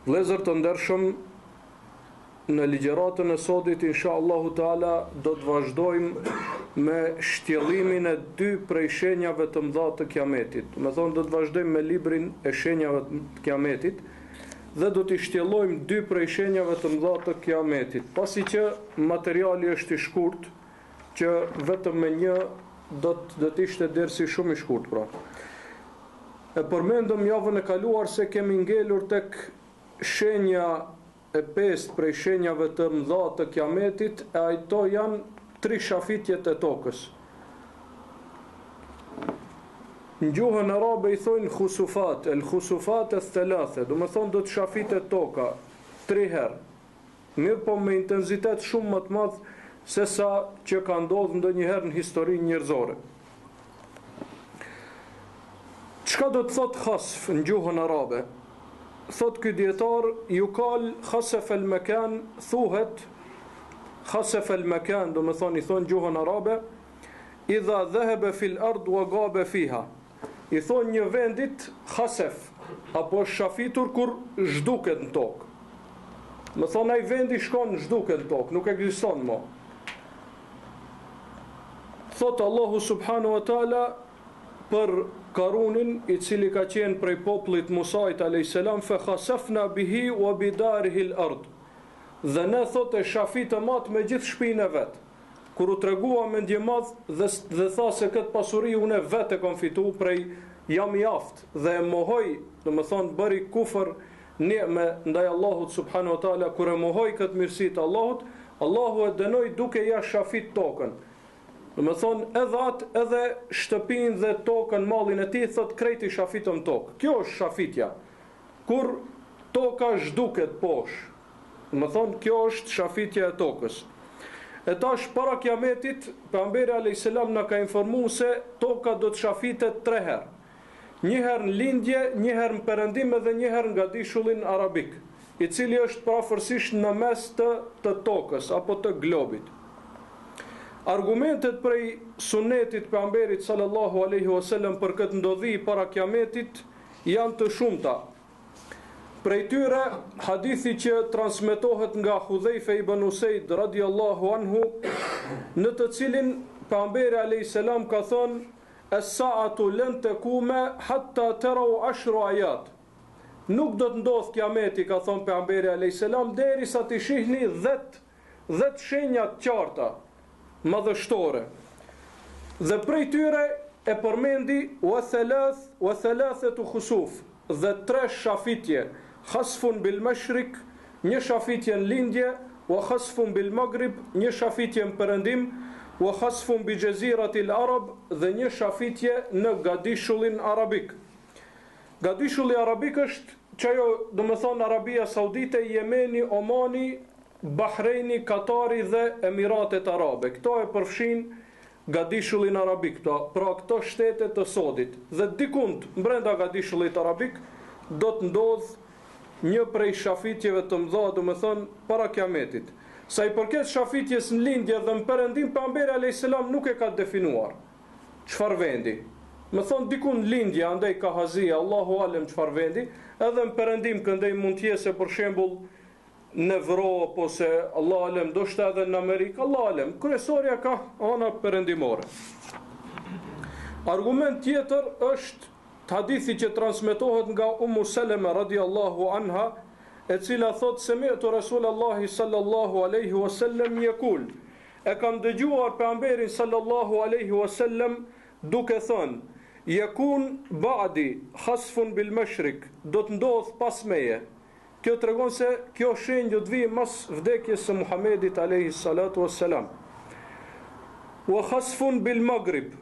Vëllezër të ndershëm, në ligjëratën e sodit insha Allahu Teala do të vazhdojmë me shtjellimin e dy prej shenjave të mëdha të Kiametit. Domethonë do të vazhdojmë me librin e shenjave të Kiametit dhe do t'i shtjellojmë dy prej shenjave të mëdha të Kiametit. Pasi që materiali është i shkurt, që vetëm me një do të do të ishte dersi shumë i shkurt pra. E përmendëm javën e kaluar se kemi ngelur tek shenja e pestë prej shenjave të mëdha të Kiametit e ato janë tri shafitjet e tokës. Në gjuhën arabe i thojnë khusufat, el khusufat eth thelathe, domethonë do të shafitet toka tri herë. Mirëpo me intensitet shumë më të madh sesa që ka ndodhur ndonjëherë në historinë njerëzore. Çka do të thotë khasf në gjuhën arabe? Thotë ky dietar, yukal khasaf al makan, thuhet khasaf al makan, domethonë i thonë gjuhën arabe, idha dhahaba fil ard wa gaba fiha. I thonë një vendit khasef, apo është shafitur kur zhduket në tokë. Domethonë ai vendi shkon zhduket në tokë, nuk ekziston më. Thotë Allahu subhanahu wa taala për Karunin, i cili ka qenë prej popullit Musait alayhis salam, fa khasafna bihi wa bidarihi al-ard. Dhe ne thotë e shafitëm atë me gjithë shpinë e vet. Kur u tregua mendjemadh dhe dhe tha se këtë pasuri unë vetë e kam fitu prej jam i aftë dhe e mohoi, domethonë bëri kufër ni'me ndaj Allahut subhanahu wa taala kur e mohoi këtë mirësi të Allahut, Allahu e dënoi duke ia shafit tokën. Domethonë edhe atë edhe shtëpinë dhe tokën, mallin e tij thotë krejt i shafitëm tokë. Kjo është shafitja. Kur toka zhduket poshtë. Domethonë kjo është shafitja e tokës. E tash para kiametit, pejgamberi alayhis salam na ka informuar se toka do të shafitet tre herë. Një herë në lindje, një herë në perëndim edhe një herë në gadishullin arabik, i cili është përafërsisht në mes të të tokës apo të globit. Argumentet prej sunetit pejgamberit sallallahu alaihi wasallam për këtë ndodhi para kiametit janë të shumta. Prej tyre, hadithi që transmetohet nga Hudhejfe ibn Usejd radiallahu anhu, në të cilin pejgamberi alayhis salam ka thënë Es-sa'atu len tekume hatta terau ashru ajat. Nuk do të ndodhë kiameti, ka thënë pejgamberi alayhis salam, derisa t'i shihni 10 10 shenja të qarta madhështore. Dhe prej tyre e përmendi wa thalath wa thalathatu khusuf dhe tre shafitje, khasfun bil mashrik, një shafitje në lindje, wa khasfun bil maghrib, një shafitje në perëndim, wa khasfun bi jaziratil arab dhe një shafitje në gadishullin arabik. Gadishulli arabik është qajo, domethonë Arabia Saudite, Jemeni, Omani, Bahrejni, Katari dhe Emiratet Arabe. Këto e përfshijnë Gadishullin Arabik, pra, pra këto shtete të sodit. Dhe dikund brenda Gadishullit Arabik do të ndodhë një prej shafitjeve të mëdha, domethonë para Kiametit. Sa i përket shafitjes në lindje dhe në perëndim, pejgamberi alayhis salam nuk e ka definuar. Çfarë vendi? Domethonë diku në lindje, andej kah Azia, Allahu alem çfarë vendi, edhe në perëndim këndej mund të jetë se për shembull në Evropë ose Allahu alem, ndoshta edhe në Amerikë, Allahu alem. Kryesorja ka ana perëndimore. Argument tjetër është hadithi që transmetohet nga Ummu Seleme radiallahu anha, e cila thotë semi'tu Rasulallahi sallallahu alaihi wasallam yekul. E kam dëgjuar pejgamberin sallallahu alaihi wasallam duke thënë: "Yekun ba'di khasfun bil mashrik", do të ndodh pas meje. Kjo tregon se kjo shenjë do të vijë mas vdekjes së Muhamedit alejhi salatu was selam. Wa khasfun bil maghrib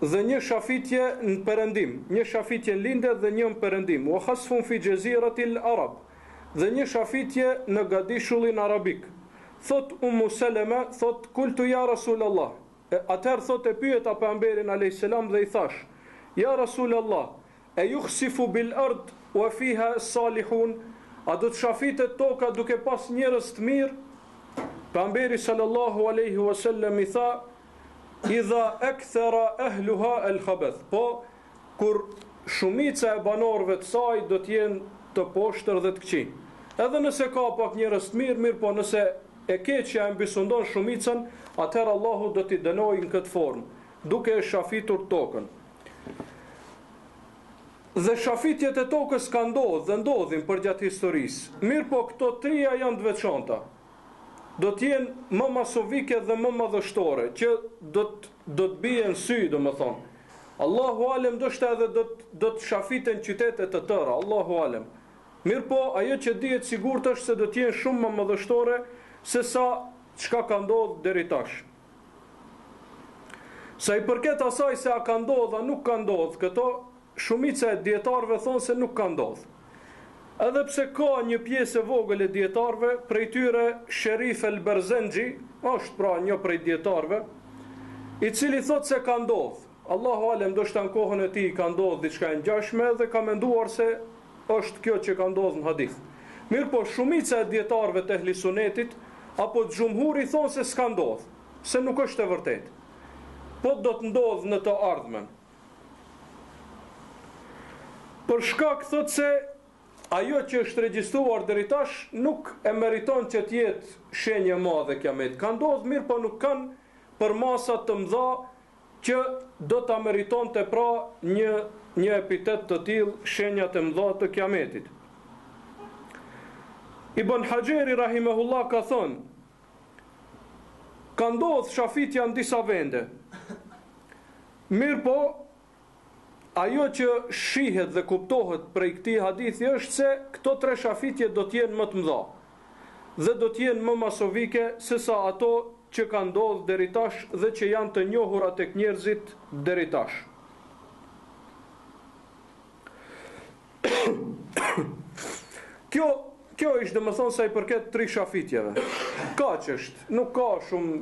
dhe një shafitje në perëndim, një shafitje në lindje dhe një në perëndim. Wa khasfun fi jaziratil arab dhe një shafitje në gadishullin arabik. Thot Ummu Seleme, thot kultu ja Rasulullah. E atëherë thot e pyeta pejgamberin alejhi selam dhe i thash: Ja Rasulullah, E jukhsifu bil ard wa fiha es-salihun, A do të shafitet toka duke pas njerëz të mirë? Pejgamberi sallallahu alejhi wa sellem i tha, Idha akthara ahluha al-khabath. Po, kur shumica e banorëve të saj do të jenë të poshtër dhe të këqij. Edhe nëse ka pak njerëz të mirë, mirëpo nëse e keqja e mbisundon shumicën, atëherë Allahu do t'i dënojë në këtë formë, duke e shafitur tokën. Dhe shafitjet e tokës kanë ndodhë dhe ndodhin përgjatë historisë, mirëpo këto tria janë të veçanta. Do të jenë më masovike dhe më madhështore, që do të do të bien në sy, domethënë. Allahu alem ndoshta edhe do të do të shafiten qytete të tëra, Allahu alem. Mirëpo, ajo që dihet sigurt është se do të jenë shumë më madhështore se sa çka ka ndodhur deri tash. Sa i përket asaj se a ka ndodhur a nuk ka ndodhur këto, shumica e dijetarëve thonë se nuk ka ndodhur. Edhe pse ka një pjesë e vogël e dijetarëve, prej tyre Sherif el Berzenxhi, është pra një prej dijetarëve, i cili thotë se ka ndodhur. Allahu alem, ndoshta në kohën e tij ka ndodhur diçka e ngjashme dhe ka menduar se është kjo që ka ndodhur në hadith. Mirëpo shumica e dijetarëve të Ehli Sunetit apo xhumhuri thonë se s'ka ndodhur, se nuk është e vërtetë. Po do të ndodhë në të ardhmen. Për shkak thotë se ajo që është regjistruar deri tash nuk e meriton që të jetë shenjë e madhe kiamet. Ka ndodhur mirëpo nuk kanë përmasa të mëdha që do ta meritonte pra një një epitet të tillë shenjat e mëdha të kiametit. Ibn Haxheri rahimehullah ka thënë Ka ndodhë shafitja në disa vende. Mirëpo, ajo që shihet dhe kuptohet prej këtij hadithi është se këto tre shafitje do të jenë më të mëdha dhe do të jenë më masovike sesa ato që kanë ndodhur deri tash dhe që janë të njohura tek njerëzit deri tash. Kjo kjo është domethënë sa i përket tri shafitjeve. Kaq është, nuk ka shumë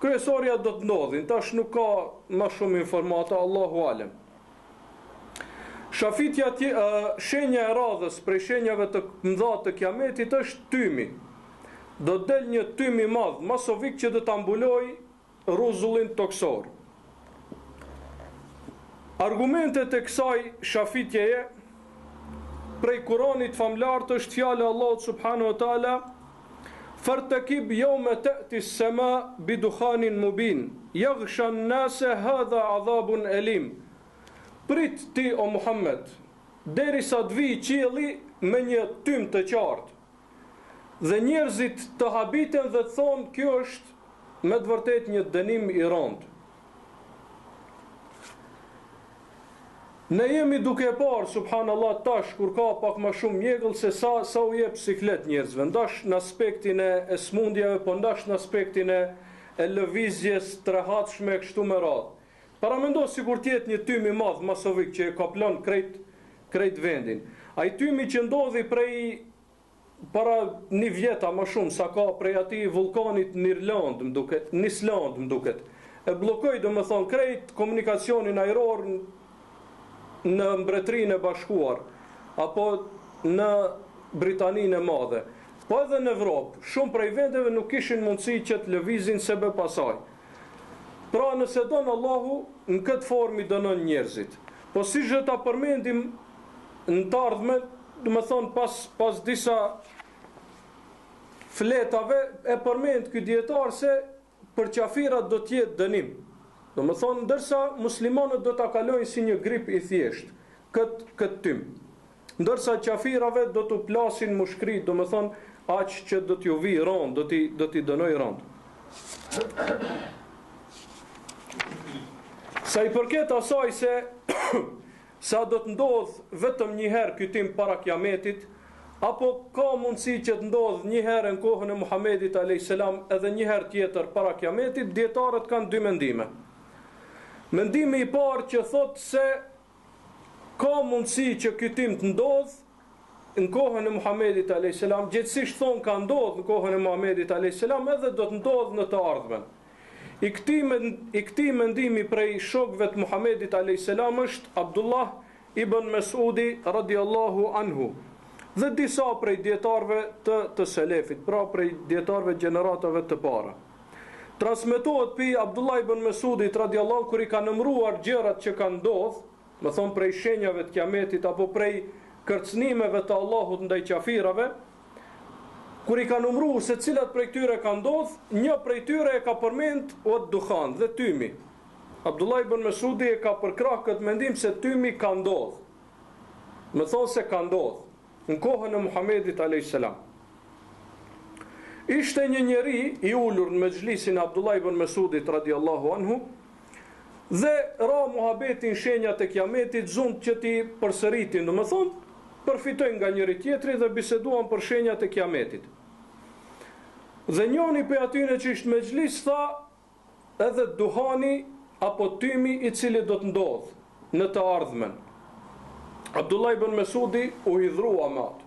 kryesorja do të ndodhin, tash nuk ka më shumë informata, Allahu alem. Shafitja tje, uh, shenja e radhës prej shenjave të mëdha të kiametit është tymi. Do të del një tym i madh masovik që do ta mbulojë rruzullin tokësor. Argumentet e kësaj shafitjeje prej Kuranit famëlartë është fjala e Allahut subhanahu wa taala Fartakib yawma ta'ti as-sama bi dukhanin mubin yaghsha an-nasa hadha adhabun alim Prit ti o Muhammed derisa të vijë qielli me një tym të qartë Dhe njerëzit të habiten dhe të thonë kjo është me të vërtetë një dënim i rëndë. Ne jemi duke e parë, subhanallah, tash kur ka pak më shumë mjegull se sa sa u jep siklet njerëzve, ndash në aspektin e, e smundjeve, po ndash në aspektin e, e lëvizjes të rehatshme kështu me radhë. Paramendo sikur të jetë një tym i madh masovik që e kaplon krejt krejt vendin. Ai tymi që ndodhi prej para një vjet a më shumë sa ka prej atij vullkanit në Irlandë, më duket, në Islandë më duket. E bllokoi domethënë krejt komunikacionin ajror në Mbretërinë e Bashkuar apo në Britaninë e Madhe. Po edhe në Evropë, shumë prej vendeve nuk kishin mundësi që të lëvizin sebep asaj. Pra nëse don Allahu, në këtë formë i dënon njerëzit. Po siç do ta përmendim në të ardhmen, domethënë pas pas disa fletave e përmend ky dietar se për qafirat do të jetë dënim. Domethënë ndërsa muslimanët do ta kalojnë si një grip i thjeshtë këtë këtë tym. Ndërsa qafirave do t'u plasin mushkëritë, domethënë aq që do t'ju vijë rëndë, do t'i do t'i dënojë rëndë. Sa i përket asaj se sa do të ndodhë vetëm një herë ky tym para kiametit, apo ka mundësi që të ndodhë një herë në kohën e Muhamedit alayhis salam edhe një herë tjetër para kiametit, dietarët kanë dy mendime. Mendimi i parë që thotë se Ka mundësi që ky tym të ndodhë në kohën e Muhamedit alayhis salam, gjegjësisht thonë ka ndodhë në kohën e Muhamedit alayhis salam edhe do të ndodhë në të ardhmen. I këtij i këtij mendimi prej shokëve të Muhamedit alayhis salam është Abdullah ibn Mesudi radiallahu anhu dhe disa prej dietarëve të të selefit, pra prej dietarëve gjeneratave të para. Transmetohet prej Abdullah ibn Mesudit radiallahu kur i ka numëruar gjërat që kanë ndodhë, domethonë prej shenjave të Kiametit apo prej kërcënimeve të Allahut ndaj qafirave, kur i ka numru se cilat prej këtyre ka ndodh, një prej tyre e ka përmend wad dukhan dhe tymi. Abdullah ibn Mesudi e ka përkrah këtë mendim se tymi ka ndodh. Me thonë se ka ndodh në kohën e Muhamedit alayhis salam. Ishte një njeri i ulur në mexhlisin e Abdullah ibn Mesudit radiallahu anhu dhe ra muhabeti në shenjat e kiametit zunë që t'i përsëritin, domethonë, përfitojnë nga njëri tjetri dhe biseduan për shenjat e kiametit. Dhe njoni prej atyne që ishte n'mexhlis tha edhe duhani apo tymi i cili do të ndodhë në të ardhmen. Abdullah ibn Mesudi u hidhrua me atë.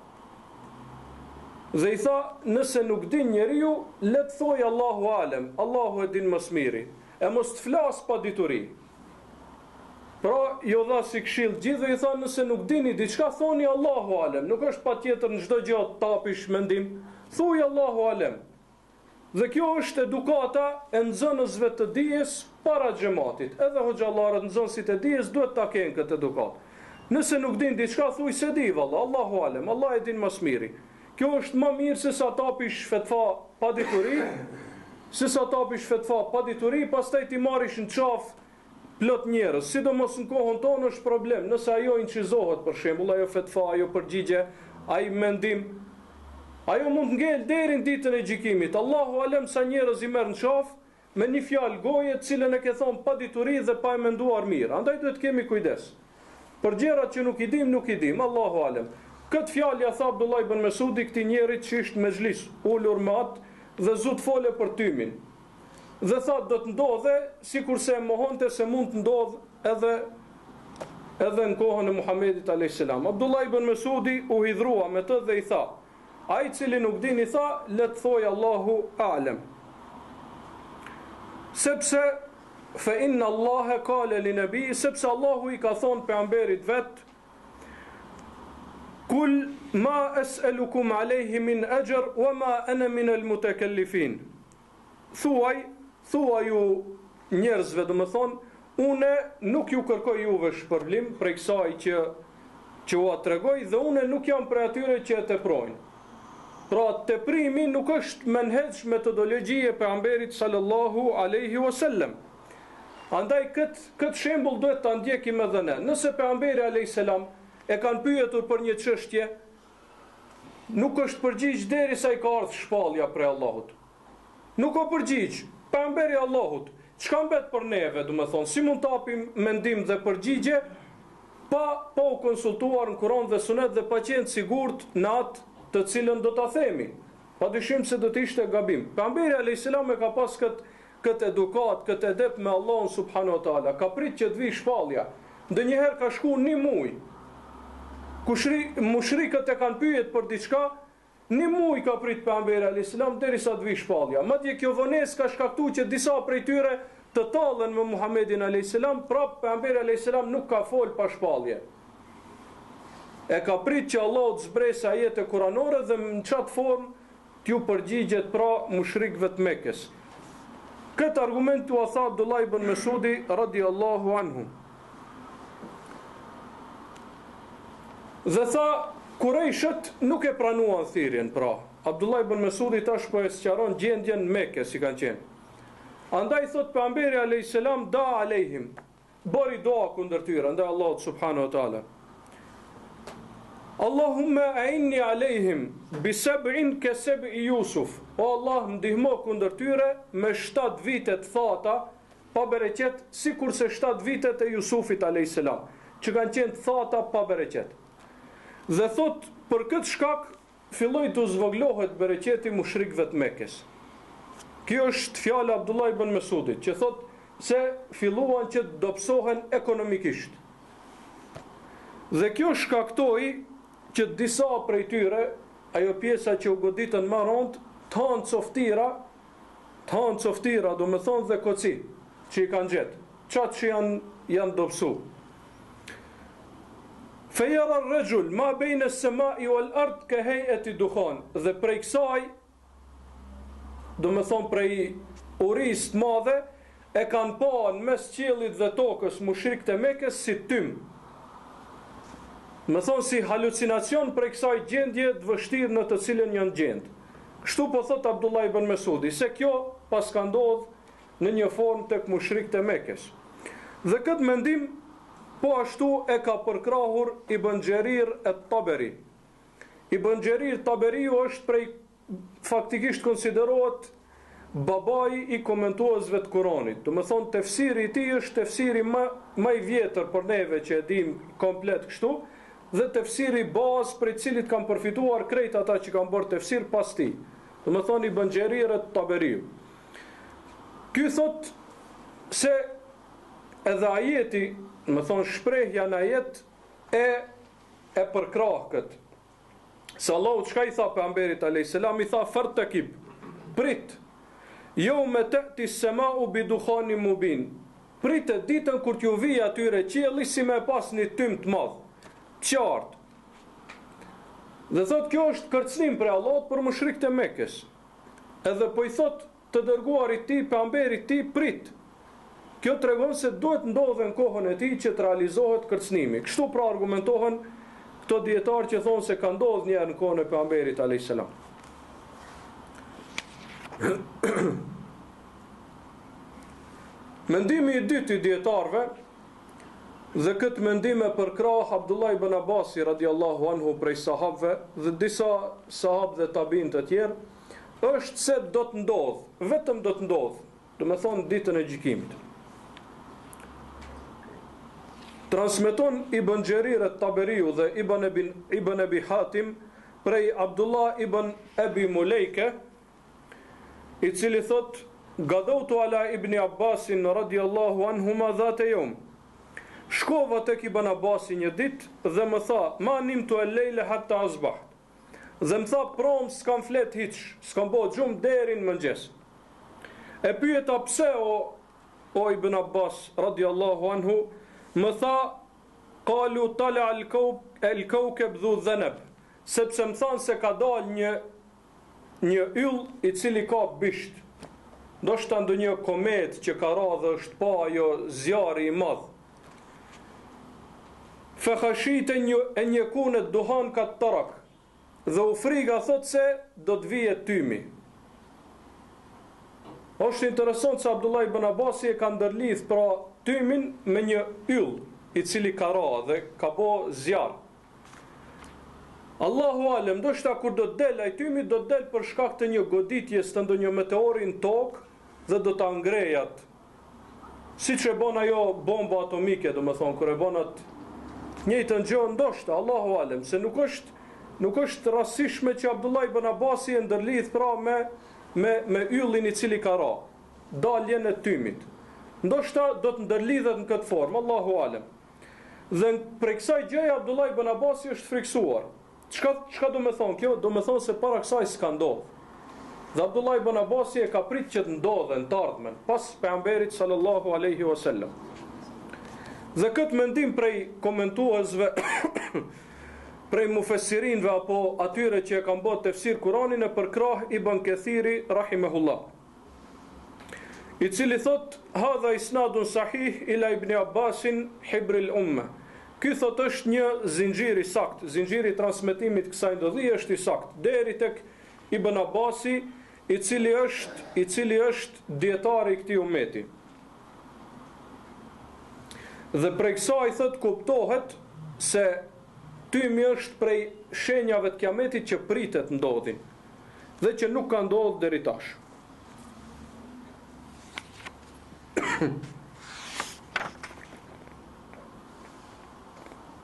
Dhe i tha, nëse nuk din njeriu, le të thojë Allahu alem, Allahu e din më së miri, e mos të flasë pa dituri. Pra, ju dha si këshillë gjithëve i tha, nëse nuk dini diçka, thoni Allahu alem, nuk është patjetër në çdo gjë të tapish mendim, thuj Allahu alem. Dhe kjo është edukata e nxënësve të dijes para xhematit. Edhe hoxhallarët, nxënësit e dijes duhet ta kenë këtë edukatë. Nëse nuk din diçka, thuj s'e di valla, Allahu alem, Allah e din më së miri. Kjo është më mirë se sa tapish fetva pa dituri, se sa tapish fetva pa dituri, pastaj t'i marrish në qafë plot njerëz, sidomos në kohën tonë është problem, nëse ajo inçizohet për shembull, ajo fetva, ajo përgjigje, ai mendim, ajo mund të ngel deri në ditën e gjykimit. Allahu alem sa njerëz i merr në qafë me një fjalë goje të cilën e ke thonë pa dituri dhe pa e menduar mirë. Andaj duhet të kemi kujdes. Për gjërat që nuk i dimë, nuk i dimë. Allahu alem. Këtë fjalë ja tha Abdullah ibn Mesudi këtij njerit që ishte në mexhlis, ulur me atë dhe zu të fole për tymin. Dhe tha do të ndodhe sikurse e mohonte se mund të ndodhë edhe edhe në kohën e Muhamedit alayhis salam. Abdullah ibn Mesudi u hidhrua me të dhe i tha: Ai i cili nuk din i tha, le të thojë Allahu a'lem. Sepse fe inna Allahe kale li nebi, sepse Allahu i ka thonë pejgamberit vet, Kul ma es'elukum alejhi min exhr, wa ma ene min el mutekellifin. Thuaj, thuaju njerëzve, domethënë, unë nuk ju kërkoj juve shpërblim prej kësaj që që ua tregoj dhe unë nuk jam prej atyre që e teprojnë. Pra, teprimi nuk është menhexh metodologji e pejgamberit sallallahu alaihi wasallam. Andaj kët kët shembull duhet ta ndjekim edhe ne. Nëse pejgamberi alayhis salam e kanë pyetur për një çështje, Nuk është përgjigj derisa i ka ardhë shpallja prej Allahut. Nuk o përgjigj, pejgamberi i Allahut, çka mbet për neve, domethonë, si mund të apim mendim dhe përgjigje, pa, pa u konsultuar në Kuran dhe Sunet dhe pa qenë sigurt në atë të cilën do ta themi. Pa dyshim se do të ishte gabim. Pejgamberi alayhis salam e ka pas këtë këtë edukatë, këtë edep me Allahun subhanahu wa taala. Ka prit që të vijë shpallja. Ndonjëherë ka shku një muj. Kushri, mushrikët e kanë pyet për diçka, një muj ka prit pejgamberi alayhis salam derisa të vijë shpallja. Madje kjo vonesë ka shkaktu që disa prej tyre të tallen me Muhammedin alayhis salam, prap pejgamberi alayhis salam nuk ka fol pa shpallje. E ka prit që Allahu të zbresë ajete kuranore dhe në qatë formë T'ju përgjigjet pra mushrikëve të Mekës. Këtë argument ua tha Abdullah ibn Mesudi radiallahu anhu. Dhe tha, Kurejshët nuk e pranuan thirrjen, pra. Abdullah ibn Mesudi tash po e sqaron gjendjen në Mekë si kanë qenë. Andaj thot pejgamberi alayhis salam da alejhim, Bëri dua kundër tyre, ndaj Allahut subhanahu wa taala. Allahumma a'inni alejhim bi seb'in ke seb'i Jusuf. O Allah, ndihmo kundër tyre me 7 vite të thata, pa bereqet, sikurse 7 vitet e Jusufit a.s. që kanë qenë të thata pa bereqet. Dhe thot, për këtë shkak, Filloi t'u zvogëlohet bereqeti mushrikëve të Mekës. Kjo është fjala e Abdullah ibn Mesudit, që thotë se filluan që të dobësohen ekonomikisht. Dhe kjo shkaktoi që disa prej tyre, ajo pjesa që u goditën më rëndë, të hanë coftira, të hanë coftira, domethonë dhe koci, që i kanë gjetë, qatë që janë, janë dobësu. Fe jara rrexhul ma bejne semai wal ard ke hejeti dukhan dhe prej kësaj domethonë prej urisë të madhe e kanë pa në mes qiellit dhe tokës mushrikët e Mekës si tym. Domethonë si halucinacion prej kësaj gjendje të vështirë në të cilën janë gjendë. Kështu po thotë Abdullah ibn Mesudi, se kjo paska ndodhë në një formë tek mushrikët e Mekes. Dhe këtë mendim po ashtu e ka përkrahur Ibn Xherir et-Taberi. Ibn Xherir Taberiu është prej faktikisht konsiderohet babai i komentuesve të Kuranit. Domethonë tefsiri i tij është tefsiri më më i vjetër për neve që e dimë komplet kështu dhe tefsiri bazë prej cilit kanë përfituar krejt ata që kanë bërë tefsir pas tij. Domethonë Ibn Xherir et-Taberiu. Ky thotë se edhe ajeti, domethonë shprehja në ajet e e përkrah këtë. Se Allahu çka i tha pejgamberit alayhis salam i tha fartakib prit jeume te'ti semau bi duhanin mubin prite ditën kur t'ju vijë atyre qielli si me pas një tym të madh të qartë dhe thot kjo është kërcënim prej Allahut për mushrikët e Mekës edhe po i thot të dërguarit tij, pejgamberit tij, prit. Kjo tregon se duhet ndodhë në kohën e tij që të realizohet kërcënimi. Kështu pra argumentohen këto dijetarë që thonë se ka ndodhur një herë në kohën e pejgamberit alayhis salam. Mendimi i dytë i dijetarëve dhe këtë mendim e përkrah Abdullah ibn Abbasi radiallahu anhu prej sahabëve dhe disa sahabë dhe tabiin të tjerë, është se do të ndodhë, vetëm do të ndodhë, domethonë ditën e gjykimit. Transmeton Ibn Xherir et-Taberiu dhe Ibn Ebi, Ibn Ebi Hatim prej Abdullah ibn Ebi Mulejke, i cili thot Gadautu ala ibn Abbasin radiallahu anhuma dhate jeum. Shkova tek Ibn Abbasi një ditë dhe më tha, ma nimtu el lejle hatta asbaht. Dhe më tha prom s'kam flet hiç, s'kam bo gjumë deri në mëngjes. E pyeta pse o o Ibn Abbas radiallahu anhu, më tha kalu tala al el kaukeb dhu dheneb, sepse më thanë se ka dalë një një yll i cili ka bisht. Ndoshta ndonjë kometë që ka ra dhe është pa ajo zjarri i madh. Fe khashitu en jekune duhan kad tarak. Dhe u friga thot se do të vije tymi. Është interesant se Abdullah ibn Abasi e ka ndërlidh pra tymin me një yll i cili ka ra dhe ka bo zjarr. Allahu alem, ndoshta kur do të del ai tymi do të del për shkak të një goditjes të ndonjë meteori në tokë dhe do ta ngrejë atë Siç e bon ajo bomba atomike, domethonë, kur e bon atë njëjtën gjë, ndoshta, Allahu alem, se nuk është, nuk është rastësishme që Abdullah ibn Abasi e ndërlidh pra me, me, me yllin i cili ka ra, daljen e tymit. Ndoshta do të ndërlidhet në këtë formë, Allahu alem. Dhe prej kësaj gjëje Abdullah ibn Abasi është frikësuar. Çka çka do me thonë kjo? Do me thonë se para kësaj s'ka ndodhë. Dhe Abdullah ibn Abasi e ka prit që të ndodhe në të ardhmen, pas pejgamberit sallallahu alaihi wasallam. Dhe këtë mendim prej komentuesve, prej mufessirinëve apo atyre që e kanë bërë tefsir Kuranin e përkrah Ibn Kethiri rahimehullah. i cili thot hadha isnadun sahih ila ibn Abbasin hibril umme. Ky thot është një zinxhir i saktë, zinxhiri i transmetimit kësaj ndodhie është i saktë deri tek Ibn Abbasi, i cili është i cili është dietari i këtij ummeti. Dhe prej kësaj thot kuptohet se tymi është prej shenjave të kiametit që pritet ndodhin dhe që nuk ka ndodhur deri tash.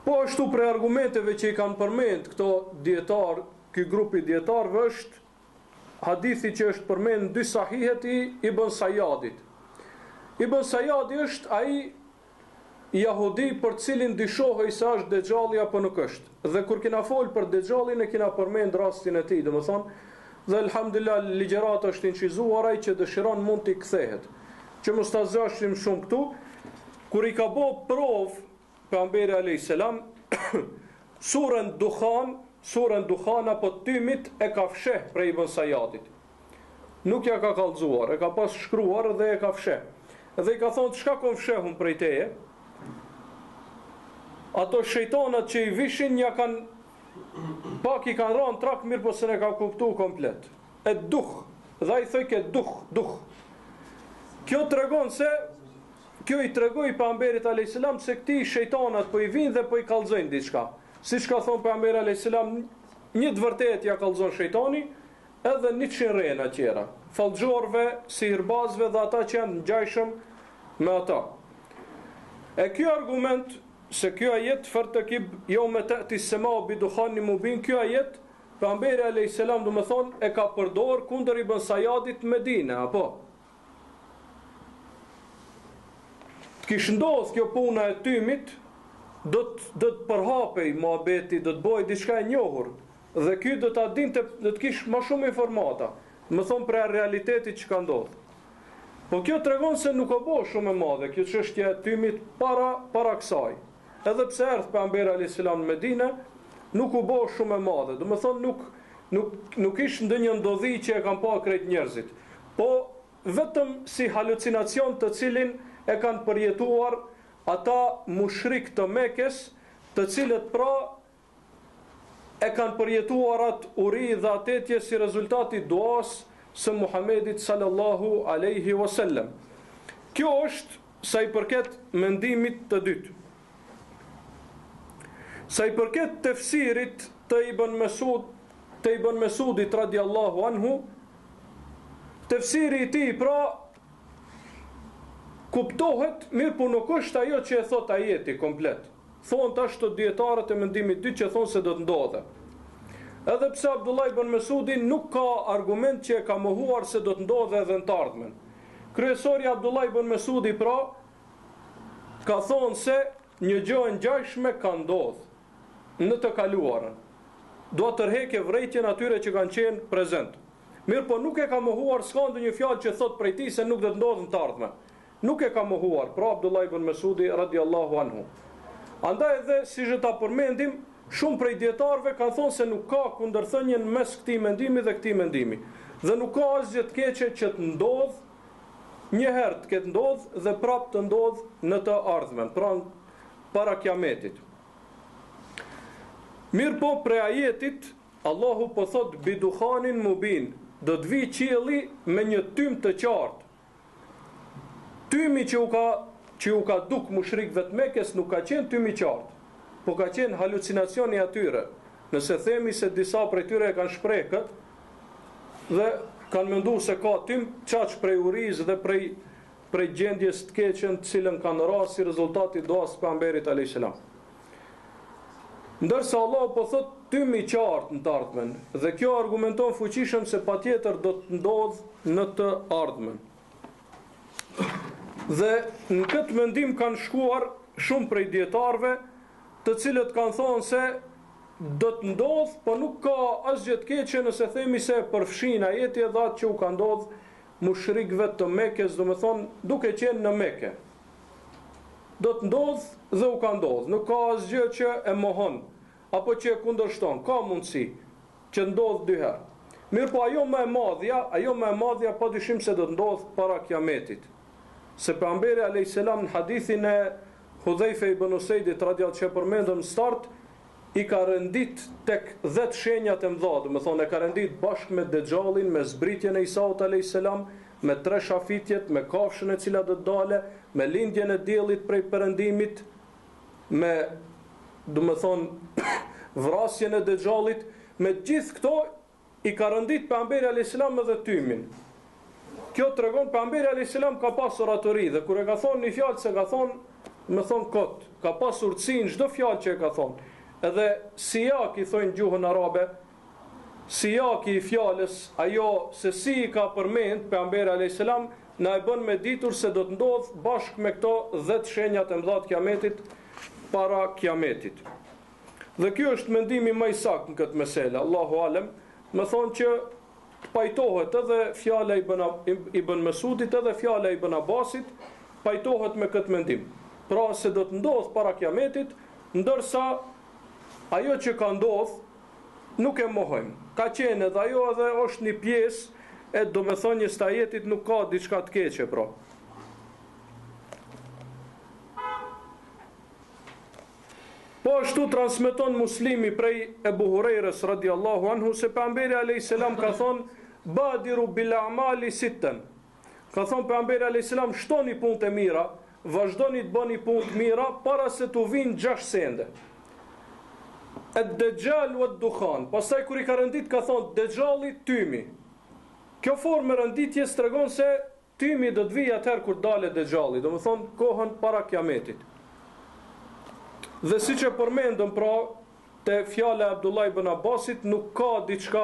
Po ashtu prej argumenteve që i kanë përmend këto dietar, ky grup i dietarëve është hadithi që është përmend në dy sahihet i Ibn Sajadit. Ibn Sajadi është ai jahudi për të cilin dyshohej se është Dexhalli apo nuk është. Dhe kur kena fol për Dexhallin e kena përmend rastin e tij, domethënë, dhe elhamdulillah ligjërata është inçizuar ai që dëshiron mund t'i kthehet. Që mos ta zgjasim shumë këtu, kur i ka bo provë pejgamberi alayhis salam suren Duhan, suren Duhan apo tymit e ka fsheh prej Ibn Sajadit. Nuk ja ka kallxuar, e ka pas shkruar dhe e ka fsheh. Dhe i ka thonë çka kom fshehun prej teje? Ato shejtanat që i vishin ja kanë pak i kanë ra në trak mirëpo s'e ka kuptu komplet. Ed-duh, dhe ai thojke duh, duh. Kjo tregon se kjo i tregoi pejgamberit alayhis salam se këtij shejtanat po i vijnë dhe po i kallzojnë diçka. Siç ka thonë pejgamberi alayhis salam, një të vërtetë ja kallzon shejtani, edhe 100 rrena tjera, fallxhorëve, sihirbazëve dhe ata që janë ngjajshëm me ata. E ky argument se ky ajet fertekib jeume te'ti semau bi duhanin mubin, ky ajet pejgamberi alayhis salam domethonë e ka përdor kundër Ibn Sajadit në Medinë, apo? Të kish ndodh kjo puna e tymit, do të do të përhapej muhabeti, do të bëhej diçka e njohur dhe ky do ta dinte, do të kish më shumë informata, domethonë prej realitetit që ka ndodhur. Po kjo tregon se nuk u bo shumë e madhe kjo çështja e tymit para para kësaj. Edhe pse erdh pejgamberi alayhis salam në Medinë, nuk u bo shumë e madhe. Domethonë nuk nuk nuk ish ndonjë ndodhi që e kanë pa krejt njerëzit. Po vetëm si halucinacion të cilin e kanë përjetuar ata mushrikë të Mekes, të cilët pra e kanë përjetuar atë uri dhe atë etje si rezultat i duasë së Muhamedit sallallahu alejhi wasallam. Kjo është sa i përket mendimit të dytë. Sa i përket tefsirit të Ibn Mesud, të Ibn Mesudit radiallahu anhu, tefsiri i tij pra kuptohet, mirëpo nuk është ajo që e thot ajeti komplet. Thonë tash të dijetarët e mendimit dytë që thonë se do të ndodhe. Edhe pse Abdullah ibn Mesudi nuk ka argument që e ka mohuar se do të ndodhe edhe në të ardhmen. Kryesori Abdullah ibn Mesudi pra ka thonë se një gjë e ngjashme ka ndodhur në të kaluarën. Do të tërheke vërejtjen atyre që kanë qenë prezent. Mirëpo nuk e ka mohuar, s'ka ndonjë fjalë që thot prej tij se nuk do të ndodhë në të ardhmen. Nuk e ka mohuar, pra Abdullah ibn Mesudi radiallahu anhu. Andaj edhe, siç do ta përmendim, shumë prej dijetarëve kanë thonë se nuk ka kundërthënie në mes këtij mendimi dhe këtij mendimi. Dhe nuk ka asgjë të keqe që të ndodhë një herë të ketë ndodhë dhe prapë të ndodhë në të ardhmen, pra para kiametit. Mirëpo prej ajetit Allahu po thotë biduhanin mubin, do të vijë qielli me një tym të qartë, Tymi që u ka që u ka duk mushrikëve të Mekes nuk ka qenë tym i qartë, po ka qenë halucinacion i atyre. Nëse themi se disa prej tyre e kanë shpreh këtë dhe kanë menduar se ka tym qaq prej urisë dhe prej prej gjendjes të keqe në të cilën kanë ra si rezultat i duasë së pejgamberit alayhis salam. Ndërsa Allahu po thotë tym i qartë në të ardhmen dhe kjo argumenton fuqishëm se patjetër do të ndodhë në të ardhmen. Dhe në këtë mendim kanë shkuar shumë prej dijetarëve, të cilët kanë thonë se do të ndodhë, po nuk ka asgjë të keqe nëse themi se përfshin ajeti edhe atë që u ka ndodhë mushrikëve të Mekes, domethonë duke qenë në Mekë. Do të ndodhë dhe u ka ndodhë, nuk ka asgjë që e mohon apo që e kundërshton, ka mundësi. Që ndodh dy herë. Mirëpo ajo më e madhja, ajo më e madhja padyshim se do të ndodhë para Kiametit. Se Pejgamberi alejhi selam në hadithin e Hudhejfe ibn Usejdit radiallahu që e përmendëm në start, i ka rendit tek 10 shenjat e mëdha, domethonë e ka rendit bashkë me Dexhallin, me zbritjen e Isaut alejhi selam, me tre shafitjet, me kafshën e cila do të dale, me lindjen e diellit prej perëndimit, me, domethonë, vrasjen e Dexhallit, me gjithë këto i ka rendit pejgamberi alayhis salam edhe tymin. Kjo tregon pejgamberi alayhis salam ka pasur oratori dhe kur e ka thonë një fjalë s'e ka thonë, me thonë kot, ka pasur urtësi në çdo fjalë që e ka thonë. Edhe sijak i thonë gjuhën arabe, Sijaki i fjalës, ajo se si i ka përmend Pejgamberi alejhi selam, na e bën me ditur se do të ndodhë bashkë me këto dhetë shenjat e mëdha të Kiametit para Kiametit. Dhe ky është mendimi më i saktë në këtë mesele, Allahu alem, me thonë që të pajtohet edhe fjala e Ibn Ibn Mesudit edhe fjala e Ibn Abbasit pajtohet me këtë mendim. Pra se do të ndodhë para Kiametit, ndërsa ajo që ka ndodhë Nuk e mohojmë. Ka qenë edhe ajo edhe është një pjesë e domethënies të ajetit nuk ka diçka të keqe pra. Po ashtu transmeton Muslimi prej Ebu Hurejrës radiallahu anhu se pejgamberi alayhis salam ka thonë badiru bil a'mali sitten. Ka thonë pejgamberi alayhis salam shtoni punët e mira, vazhdoni të bëni punë të mira para se t'u vijnë gjashtë sende. Ed-Dexhal wa dukhan. Pastaj kur i ka rendit ka thonë Dexhalli tymi. Kjo formë e renditjes tregon se Tymi do të vijë atëherë kur dalë Dexhalli, domethënë kohën para Kiametit. Dhe siç e përmendëm pra te fjala e Abdullah ibn Abbasit nuk ka diçka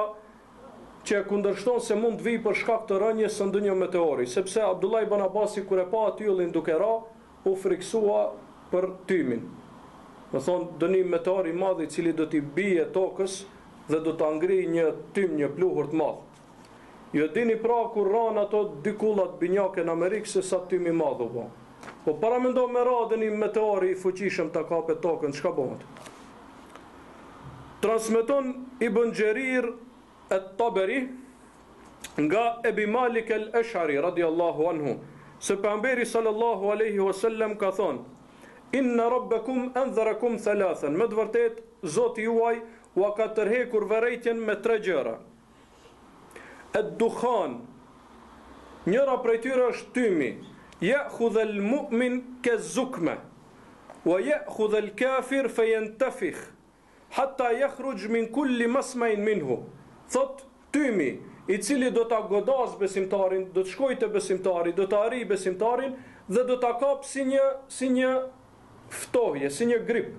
që e kundërshton se mund të vijë për shkak të rënies së ndonjë meteori, sepse Abdullah ibn Abbasi kur e pa atë yllin duke ra, u frikësua për tymin. Domethënë ndonjë meteor i madh i cili do t'i bie tokës dhe do ta ngrijë një tym, një pluhur të madh. Ju e dini pra kur ranë ato dy kullat binjake në Amerikë se sa tym i madh u bo. Po paramendo me ra ndonjë meteor i fuqishëm ta kape tokën çka bëhet. Transmeton Ibn Xherir et-Taberi nga Ebi Malik el-Esh'ari radiallahu anhu se pejgamberi sallallahu alaihi wasallam ka thonë Inna rabbakum anzarakum thalathan me të vërtetë Zoti juaj ua ka tërhekur vërejtjen me tre gjëra. Ed-dukhan, njëra prej tyre është tymi, ya'khudh al-mu'min kaz-zukma, wa ya'khudh al-kafir fayantafikh, hatta yakhruj min kulli masma'in minhu. Thotë, tymi, i cili do ta godasë besimtarin, do të shkojë te besimtari, do ta arrijë besimtarin dhe do ta kapë si një si një ftohje, si një grip.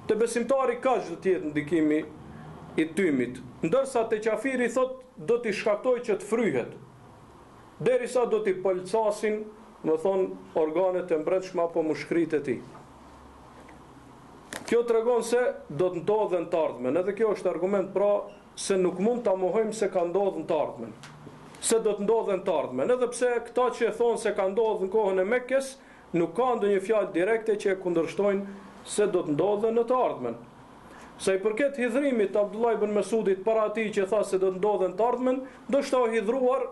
Te besimtari kaq do të jetë ndikimi i tymit, ndërsa te qafiri thotë do t'i shkaktojë që të fryhet, derisa do t'i pëlcasin, domethonë, organet e mbrendshme apo mushkëritë e tij. Kjo tregon se do të ndodhë në të ardhmen, edhe kjo është argument pra se nuk mund ta mohojmë se ka ndodhur në të ardhmen, se do të ndodhë në të ardhmen, edhe pse këta që thonë se ka ndodhur në kohën e Mekes, Nuk ka ndonjë fjalë direkte që e kundërshtojnë se do të ndodhë në të ardhmen. Sa i përket hidhrimit të Abdullah ibn Mesudit para atij që tha se do të ndodhë në të ardhmen, ndoshta u hidhruar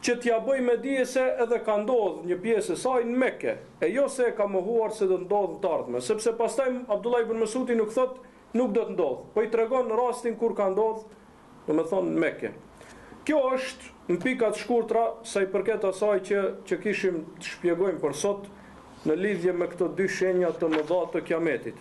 që t'ia bëjë me dije se edhe ka ndodhë një pjesë e saj në Mekë, e jo se e ka mohuar se do të ndodhë në të ardhmen, sepse pastaj Abdullah ibn Mesudi nuk thotë nuk do të ndodhë, po i tregon rastin kur ka ndodhë Domethonë në Mekë. Kjo është në pika të shkurtra sa i përket asaj që që kishim të shpjegojmë për sot në lidhje me këto dy shenja të mëdha të Kiametit.